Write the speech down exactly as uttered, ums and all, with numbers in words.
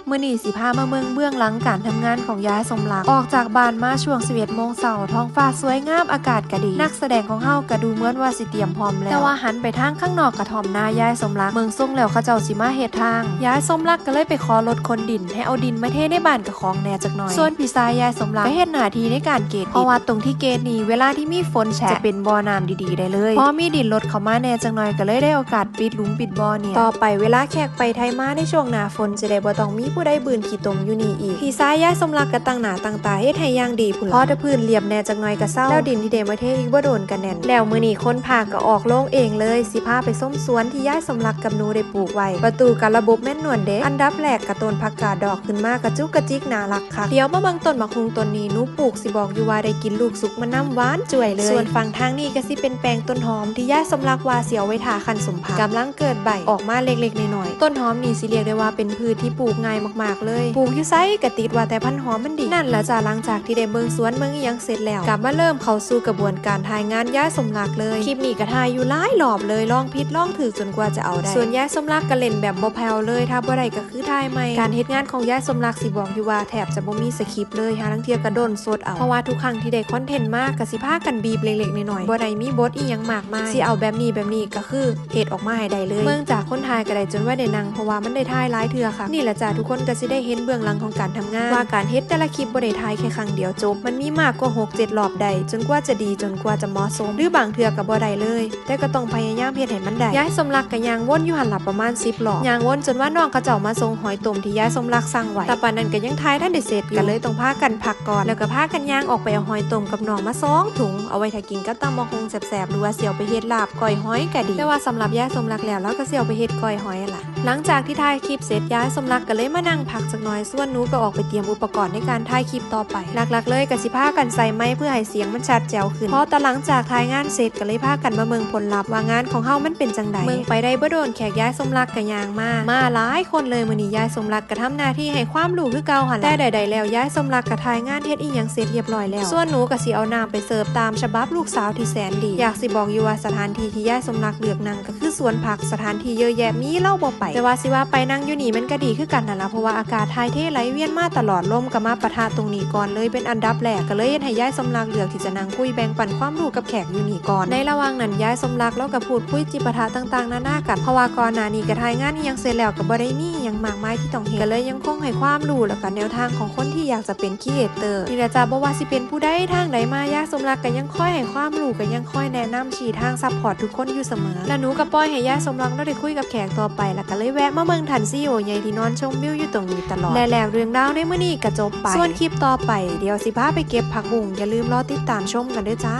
มื้อนี้สิพามาเบิ่งเบื้องหลังการทำงานของยายสมรัก ออกจากบ้านมาช่วงสิบเอ็ดโมงเช้า ท้องฟ้าสวยงาม อากาศก็ดี นักแสดงของเฮาก็ดูเหมือนว่าสิเตรียมพร้อมแล้ว แต่ว่าหันไปทางข้างนอกกระท่อมนายายสมรัก เบิ่งทรงแล้วเขาเจ้าสิมาเฮ็ดทาง ยายสมรักก็เลยไปขอรถขนดิน ให้เอาดินมาเทในบ้านเจ้าของแหน่จักหน่อย ส่วนพี่ชายยายสมรักก็เฮ็ดหน้าที่ในการเกรดดิน เพราะว่าตรงที่เกรดนี้เวลาที่มีฝนแฉะจะเป็นบ่อน้ำดีๆได้เลย พอมีดินหล่นเข้ามาแหน่จักหน่อยก็เลยได้โอกาส ปิดหลุมปิดบ่อเนี่ย ต่อไปเวลาแขกไปไทยมาในช่วงหน้าฝนจะได้บ่ต้องมีผู้ใดบืนขี้ตมอยู่นี่อีก พี่ชายยายสมรักก็ตั้งหน้าตั้งตาเฮ็ดให้อย่างดีพู้นล่ะ พอแต่พื้นเรียบแหน่จักหน่อยก็เซา แล้วดินที่ได้มาเทอีกบ่โดนก็แน่น แล้วมื้อนี้คนพาก็ออกโรงเองเลย สิพาไปชมสวนที่ยายสมรักกับหนูได้ปลูกไว้ ประตูก็ระบบแมนนวลเด้ อันดับแรกก็ต้นผักกาดดอกขึ้นมากระจุกกระจิกน่ารักคัก เดี๋ยวมาเบิ่งต้นหมากฮุ่งต้นนี้ หนูปลูกสิบอกอยู่ว่าได้กินลูกสุกมานำ หวานจ้วยเลย ส่วนฝั่งทางนี้ก็สิเป็นแปลงต้นหอมที่ยายสมรักว่าสิเอาไว้ทาคันสมผัก กำลังเกิดใบออกมาเล็กๆน้อยๆ ต้นหอมนี่สิเรียกได้ว่าเป็นพืชที่ปลูกง่ายมากๆเลย ปลูกอยู่ไสก็ติดว่าแต่พันหอมมันดี นั่นล่ะจ้า หลังจากที่ได้เบิ่งสวนเบิ่งอิหยังเสร็จแล้ว ก็มาเริ่มเข้าสู่กระบวนการถ่ายงานยายสมรักเลย คลิปนี้ก็ถ่ายอยู่หลายรอบเลย ลองผิดลองถูกจนกว่าจะเอาได้ ส่วนยายสมรักก็เล่นแบบบ่แผ่วเลย ถ้าบ่ได้ก็คือถ่ายใหม่ การเฮ็ดงานของยายสมรักสิบอกอยู่ว่าแทบจะบ่มีสคริปต์เลย หาลางเทื่อก็ด้นสดเอา เพราะว่าทุกครั้งที่ได้คอนเทนต์มาก็สิพากันบีบเล็กๆน้อยๆ บ่ได้มีบทอิหยังมากมาย สิเอาแบบนี้แบบนี้ก็คือเฮ็ดออกมาให้ได้เลย เบิ่งจากคนถ่ายก็ได้จนว่าได้นั่ง เพราะว่ามันได้ถ่ายหลายเทื่อคัก นี่ล่ะจ้า ทุกคนก็สิได้เห็นเบื้องหลังของการทำงาน ว่าการเฮ็ดแต่ละคลิปบ่ได้ถ่ายแค่ครั้งเดียวจบ มันมีมากกว่าหกเจ็ดรอบได้ จนกว่าจะดี จนกว่าจะเหมาะสม หรือบางเทื่อก็บ่ได้เลย แต่ก็ต้องพยายามเฮ็ดให้มันได้ ยายสมรักก็ย่างวนอยู่หั่นล่ะประมาณสิบรอบ ย่างวนจนว่าน้องเขาเจ้ามาส่งหอยต้มที่ยายสมรักสั่งไว้ แต่ปานนั้นก็ยังถ่ายทันได้เสร็จอยู่ ก็เลยต้องพากันพักก่อน แล้วก็พากันย่างออกไปเอาหอยต้มกับน้องมาสองถุง เอาไว้ถ้ากินกับตำบักหุ่งแซ่บๆ หรือว่าสิเอาไปเฮ็ดลาบก้อยหอยก็ดี แต่ว่าสำหรับยายสมรักแล้ว ลาวก็สิเอาไปเฮ็ดก้อยหอยหั่นล่ะ หลังจากที่ถ่ายคลิปเสร็จ ยายสมรักก็เลยมานั่งพักจักหน่อย ส่วนหนูก็ออกไปเตรียมอุปกรณ์ในการถ่ายคลิปต่อไป หลักๆเลยก็สิพากันใส่ไมค์เพื่อให้เสียงมันชัดแจ๋วขึ้น พอตอนหลังจากถ่ายงานเสร็จก็เลยพากันมาเบิ่งผลลัพธ์ว่างานของเฮามันเป็นจั่งใด เบิ่งไปได้บ่โดนแขกยายสมรักก็ย่างมา มาหลายคนเลย มื้อนี้ยายสมรักก็ทำหน้าที่ให้ความรู้คือเก่าหั่นล่ะ แต่ใดๆแล้วยายสมรักก็ถ่ายงานเฮ็ดอิหยังเสร็จเรียบร้อยแล้ว ส่วนหนูก็สิเอาน้ำไปเสิร์ฟตามฉบับลูกสาวที่แสนดี อยากสิบอกอยู่ว่าสถานที่ที่ยายสมรักเลือกนั่งก็คือสวนผัก สถานที่เยอะแยะมีลาวบ่ไป แต่ว่าสิว่าไปนั่งอยู่นี่มันก็ดีคือกันนั่นล่ะ เพราะว่าอากาศถ่ายเทไหลเวียนมาตลอด ลมก็มาปะทะตรงนี้ก่อนเลยเป็นอันดับแรก ก็เลยเฮ็ดให้ยายสมรักเลือกที่จะนั่งคุยแบ่งปันความรู้กับแขกอยู่นี่ก่อน ในระหว่างนั้นยายสมรักลาวก็พูดคุยจิปาถะต่างๆนานากัน เพราะว่าก่อนหน้านี้ก็ถ่ายงานอิหยังเสร็จแล้วก็บ่ได้มีอิหยังมากมายที่ต้องเฮ็ด ก็เลยยังคงให้ความรู้แล้วก็แนวทางของคนที่อยากจะเป็นครีเอเตอร์ นี่ล่ะจ้า บ่ว่าสิเป็นผู้ใดทางใดมา ยายสมรักก็ยังคอยให้ความรู้ ก็ยังคอยแนะนำชี้ทางซัพพอร์ตทุกคนอยู่เสมอ และหนูก็ปล่อยให้ยายสมรักลาวได้คุยกับแขกต่อไป แล้วก็เลยแวะมาเบิ่งท่าน CEO ใหญ่ที่นอนชมวิวอยู่ตรงนี้ตลอด และแล้วเรื่องราวในมื้อนี้ก็จบไป ส่วนคลิปต่อไป เดี๋ยวสิพาไปเก็บผักบุ้ง อย่าลืมรอติดตามชมกันเด้อจ้า